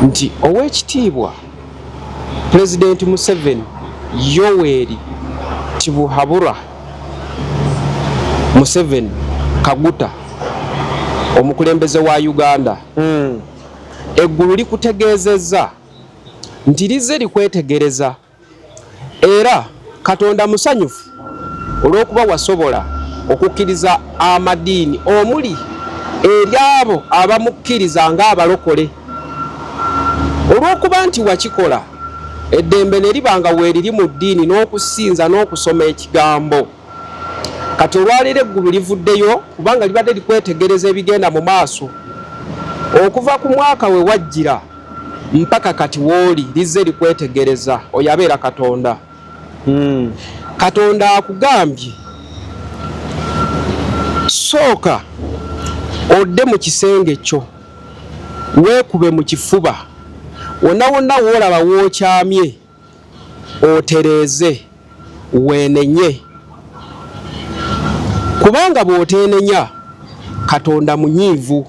Nti Oweekitiibwa Pulezidenti Museveni Yoweri Tibuhaburwa Museveni Kaguta omukulembeze wa Uganda Eggulu likutegeezezza nti lizze likwetegereza Era Katonda musanyufu olw'okuba wasobola okukkiriza amadiini omuli ery'abo abamukkiriza ng'abalokole. Olw'okuba nti wakikola, eddembe ne liba nga weeriri mu ddiini n'okusinza n'okusoma Ekigambo. Kati olwaleero eggulu livuddeyo kubanga libadde likwetegereza ebigenda mu maaso okuva ku mwaka we wajjira mpaka kati wooli lizze likwetegereza. Oyo abeera Katonda. Katonda akugambye sooka odde mu kisenge kyo weekube mu kifuba wonna wonna woolaba wookyamye otereeze weenenye kubanga bw'oteenenya Katonda munyiivu.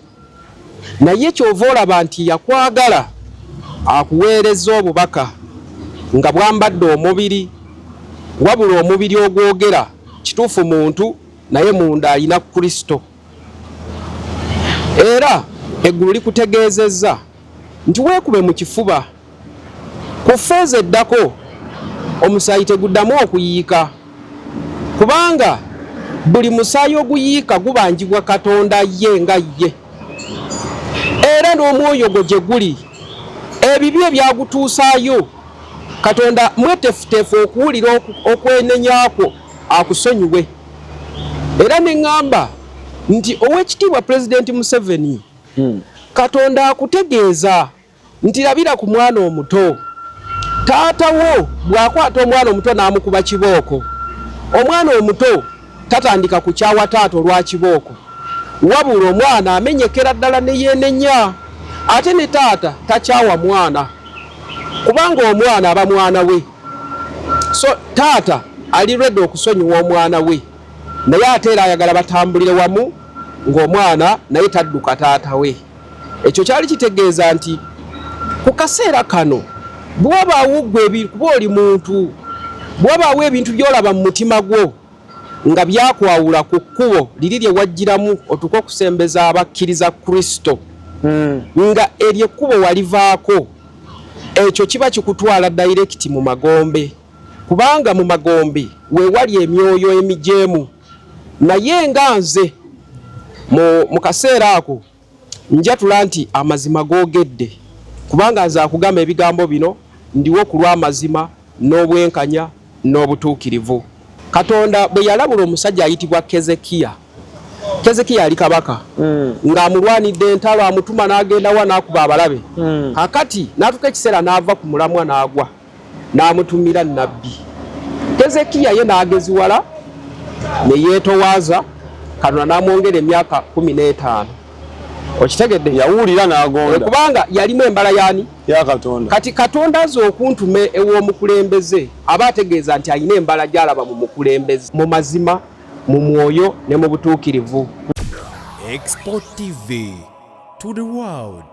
Naye ky'ova olaba nti yakwagala akuweerezza obubaka nga bwambadde omubiri, wabula omubiri ogwogera kituufu muntu naye munda alina Kristo. Era eggulu likutegeezezza nti weekube mu kifuba. Ku ffeeza eddako omusaayi teguddamu okuyiika kubanga buli musaayi oguyiika gubanjibwa Katonda ye nga ye era n'omwoyo gwo gye guli ebibi ebyagutuusaayo Katonda mwetefuteefu okuwulira okwenenya kwo akusonyiwe. Era ne ŋŋamba nti Oweekitiibwa Pulezidenti Museveni Katonda akutegeeza Nti labira ku mwana omuto. Taata wo bw'akwata omwana omuto n'amukuba kibooko, omwana omuto tatandika kukyawa taata olwa kibooko, wabula omwana amenyekera ddala ne yeenenya. Ate ne taata takyawa mwana kubanga omwana aba mwana we. So taata ali ready okusonyiwa omwana we naye ate era ayagala batambulire wamu ng'omwana naye tadduka taata we. Ekyo kyali kitegeeza nti ku kaseera kano bwe wabaawo ggwe kuba oli muntu, bwe wabaawo ebintu by'olaba mu mutima gwo nga byakwawula ku kkubo liri lye wajjiramu otuuke okusembeza abakkiriza Kristo, nga eryo ekkubo walivaako, ekyo kiba kikutwala dayirekiti mu magombe, kubanga mu magombe we wali emyoyo emijeemu. Naye nga nze mu, mu kaseera ako njatula nti amazima googedde, kubanga nze akugamba ebigambo bino ndiwo ku lw'amazima n'obwenkanya n'obutuukirivu. Katonda bwe yalabula omusajja ayitibwa Kezekiya, Kezekiya yali kabaka, ng'amulwanidde entalo, amutuma n'agenda wa n'akuba abalabe. Kaakati n'atuuka ekiseera n'ava ku mulamwa n'agwa. N'amutumira nnabbi. Kezekiya ye n'ageziwala ne yeetowaaza, Katonda n'amwongera emyaka 15. Okitegedde? Yawulira n'agonda. Kubanga yalimu embala y'ani? Ya Katonda. Kati Katonda aze okuntuma ew'omukulembeze aba ategeeza nti alina embala gy'alaba mu mukulembeze, mu mazima, mu mwoyo ne mu butuukirivu. Export TV to the world.